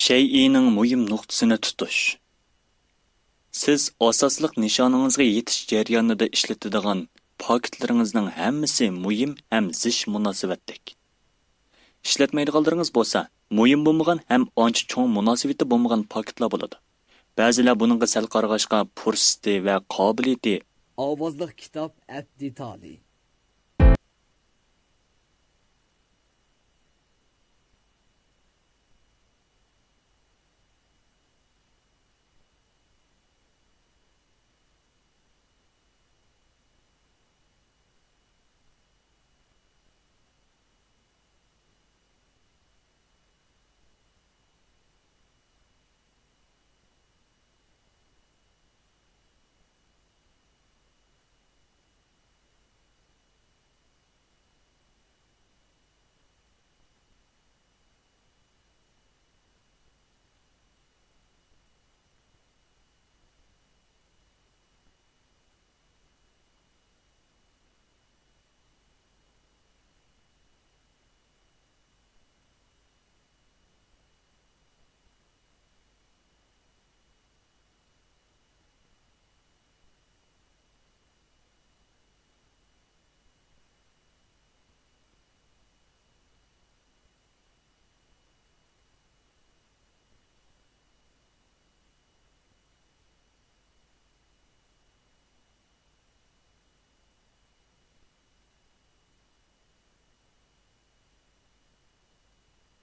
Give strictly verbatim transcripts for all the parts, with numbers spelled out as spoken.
شەيئىنىڭ مۇھىم نۇقتىسىنى تۇتۇش. سىز ئاساسلىق نىشانىڭىزغا يېتىش جەريانىدا ئىشلىتىدىغان پاكىتلىرىڭىزنىڭ ھەممىسى مۇھىم ھەم زىچ مۇناسىۋەتلىك. ئىشلەتمەيدىغانلىرىڭىز بولسا، مۇھىم بولمىغان ھەم ئانچە چوڭ مۇناسىۋىتى بولمىغان پاكىتلار بولىدۇ. بەزىلەر بۇنىڭغا سەل قارىغاچقا، پۇرسىتى ۋە قابىلىيىتى. ئاۋازلىق كىتاب ئەپ دېتالى.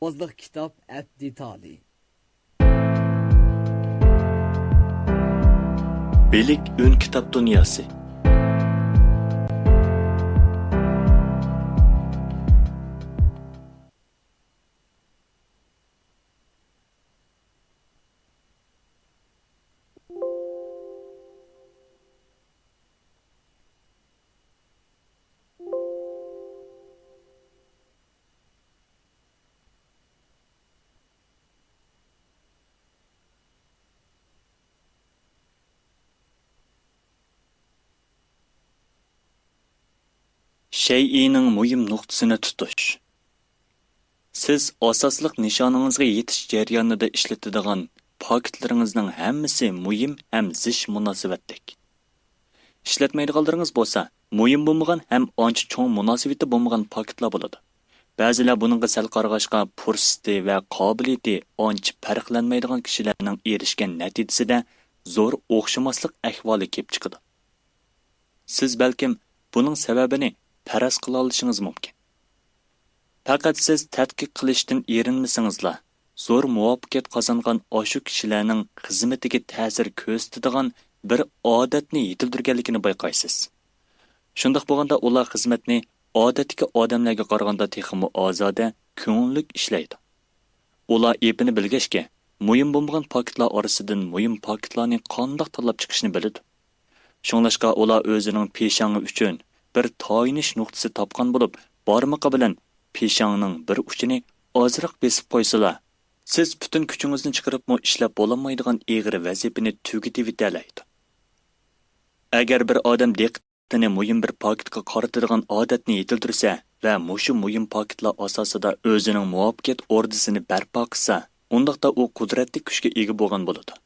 ئاۋازلىق كىتاب ئەپ دېتالى. بىلىك ئۈن كىتاب دۇنياسى. شەيئىنىڭ مۇھىم نۇقتىسىنى تۇتۇش. سىز ئاساسلىق نىشانىڭىزغا يېتىش جەريانىدا ئىشلىتىدىغان پاكىتلىرىڭىزنىڭ ھەممىسى مۇھىم ھەم زىچ مۇناسىۋەتلىك. ئىشلەتمەيدىغانلىرىڭىز بولسا، مۇھىم بولمىغان ھەم ئانچە چوڭ مۇناسىۋىتى بولمىغان پاكىتلار بولىدۇ. بەزىلەر بۇنىڭغا سەل قارىغاچقا، پۇرسىتى ۋە قابىلىيىتى ئانچە پەرقلەنمەيدىغان كىشىلەرنىڭ ئېرىشكەن نەتىجىسىدە زور ئوخشىماسلىق ئەھۋالى كېلىپ چىقىدۇ. سىز بەلكىم بۇنىڭ سەۋەبىنى پەرەز قىلالىشىڭىز مۇمكىن. پەقەت سىز تەتقىق قىلىشتىن ئېرىنمىسىڭىزلا، زور مۇۋەپپەقىيەت قازانغان ئاشۇ كىشىلەرنىڭ خىزمىتىگە تەسىر كۆرسىتىدىغان بىر ئادەتنى يېتىلدۈرگەنلىكىنى بايقايسىز. شۇنداق بولغاندا ئۇلار خىزمەتنى ئادەتتىكى ئادەملەرگە قارىغاندا تېخىمۇ ئازادە، كۆڭۈللۈك ئىشلەيدۇ. ئۇلار ئېپىنى بىلگەچكە، مۇھىم بولمىغان پاكىتلار ئارىسىدىن مۇھىم پاكىتلارنى قانداق تاللاپ چىقىشنى بىلىدۇ. شۇڭلاشقا ئۇلار ئۆزىنىڭ پېشاڭى ئۈچۈن بىر تايىنىش نۇقتىسى تاپقان بولۇپ، بارمىقى بىلەن پېشاڭنىڭ بىر ئۇچىنى ئازراق بېسىپ قويسىلا، سىز پۈتۈن كۈچىڭىزنى چىقىرىپمۇ ئىشلەپ بولالمايدىغان ئېغىر ۋەزىپىنى تۈگىتىۋېتەلەيدۇ. ئەگەر بىر ئادەم دىققىتىنى مۇھىم بىر پاكىتقا قارىتىدىغان ئادەتنى يېتىلدۈرسە ۋە مۇشۇ مۇھىم پاكىتلار ئاساسىدا ئۆزىنىڭ مۇۋەپپەقىيەت ئوردىسىنى بەرپا قىلسا، ئۇنداقتا ئۇ قۇدرەتلىك كۈچكە ئىگە بولغان بولىدۇ.